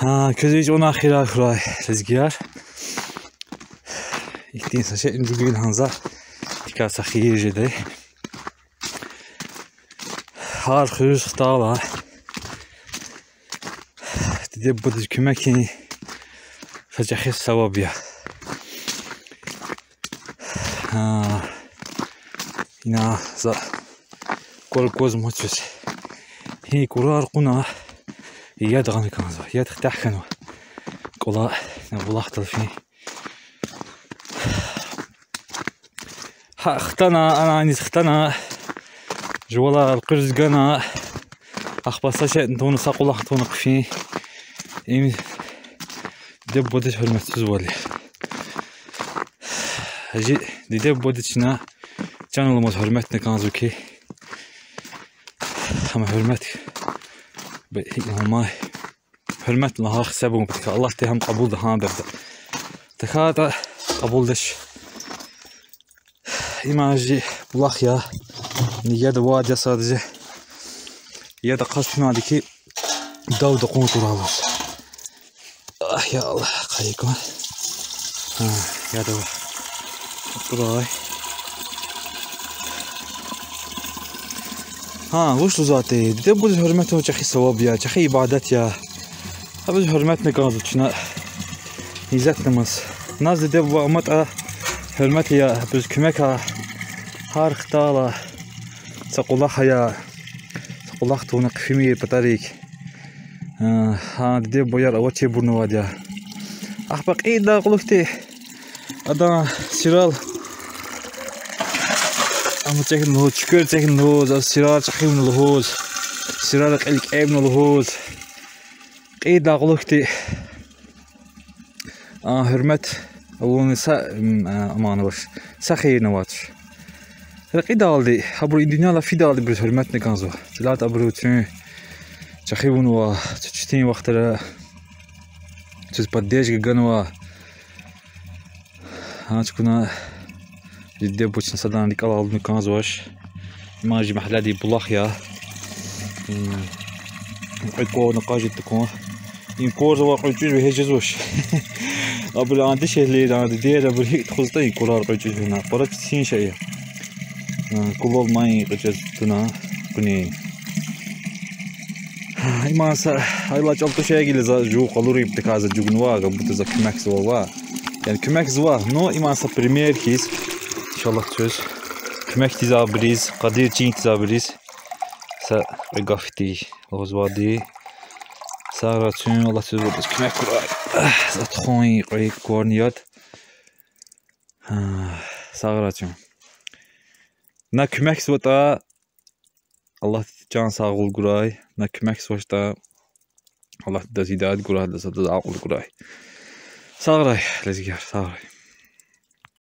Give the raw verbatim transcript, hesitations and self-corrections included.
А, квез вич вуна хийирар хьурай, лезгияр. Ихьтин са шейни жугъил гьанза. Тикай са хийир жедай. Гьар хуьруьз хтайла, диде-бубадиз куьмекин са чӀехи саваб я. А, ина за кӀвал гваз муцвез. Гьи кӀурар кьуна, яд гъана кӀанзава, яд хтягъ хьанва. КӀвала, ина булахдал фин. Гьа, хтана, ана аниз хтана, жувалай элкъуьриз гана, ахпа са шейни тавуна, са кӀвалахни тавуна хъфин. Им диде-бубадиз гьуьрметсузвал я. Жи диде-бубади чна чан аламаз гьуьрметна кӀанзава хьи. Ам гьуьрмет, бе, гьикӀ ламай. Гьуьрмет лагьай гьисабун патахъай Аллагьди гьам кьабулда гьа береда. ТахьайтӀа кьабулдач. Има жи булах я. Ни яд авайди я сад жи. Яд акъаз туна хьи, дав дакьун туралуз. Агь, я Аллагь, къайи ква. Гьа, яд ава. Турай. Гьа, вуч лугьузвайди, диде-бубадиз гьуьрмет авун чӀехи саваб я, чӀехи ибадат я. Абуруз гьуьрметна кӀанзава чна, иззетнамаз. Наз диде-буба аматӀа, гьуьрмет ая, абуруз куьмек ая, гьар хтайла, са кӀвалах ая, са кӀвалах тавуна хъфимир патарик. А, гьа, диде-бубаяр авачирбурни авайди я. Ахпа кьейидалай кьулухъди адан сирал, ам цегин лугьуз, чуьквер цегин лугьуз, а сирар чӀехи авуна лугьуз, сирар кьил кӀевна лугьуз. Кьейидалай кьулухъди, а, гьуьрмет авуна са, м, а, аман авач, са хийирни авач. Рекьидалди, гьабур и дуьньядилай фидалди абуруз гьуьрметна кӀанзава. ЧӀалат абуру куьн чӀехи авунва, чи четин вахтара куьз поддержка ганва. Гьа чукуна диде-буба чна садан рикӀелай алудна кӀанзавач. Има жи магьледин булах я. М, кьве кӀварни къажи тукӀун. И кӀвар завай кьуьчӀуьз вегьез жезвач. Абуру а дишегьлийри, а дидейри абуру гьикӀ тухузватӀа и кӀварар кьуьчӀуьз вегьена. Пара чпин шей я. А, кулал ман и кьуьчӀуьз туна куьне. Има са, айла чӀал тушир гила за жув къалурун патахъай за чӀугунва, как будто за куьмекзава ва. Яни куьмекзава, но има са пример хьиз, иншаллагь, квез. Куьмек тийизвайбуруз, къадир чин тийизвайбуруз. Са кьве гаф хьиз лугьузвайди. Сагърай куьн, Аллагьди квез вучиз куьмек гурай. За тухун и кьве кӀварни яд. Гьа, сагърай куьн. На куьмекзаватӀа, Аллагьди чан сагъул гурай, на куьмекзавачтӀа, Аллагьди адаз гьидаят гурай, адаз, адаз акьул гурай. Сагърай, лезгияр, сагърай.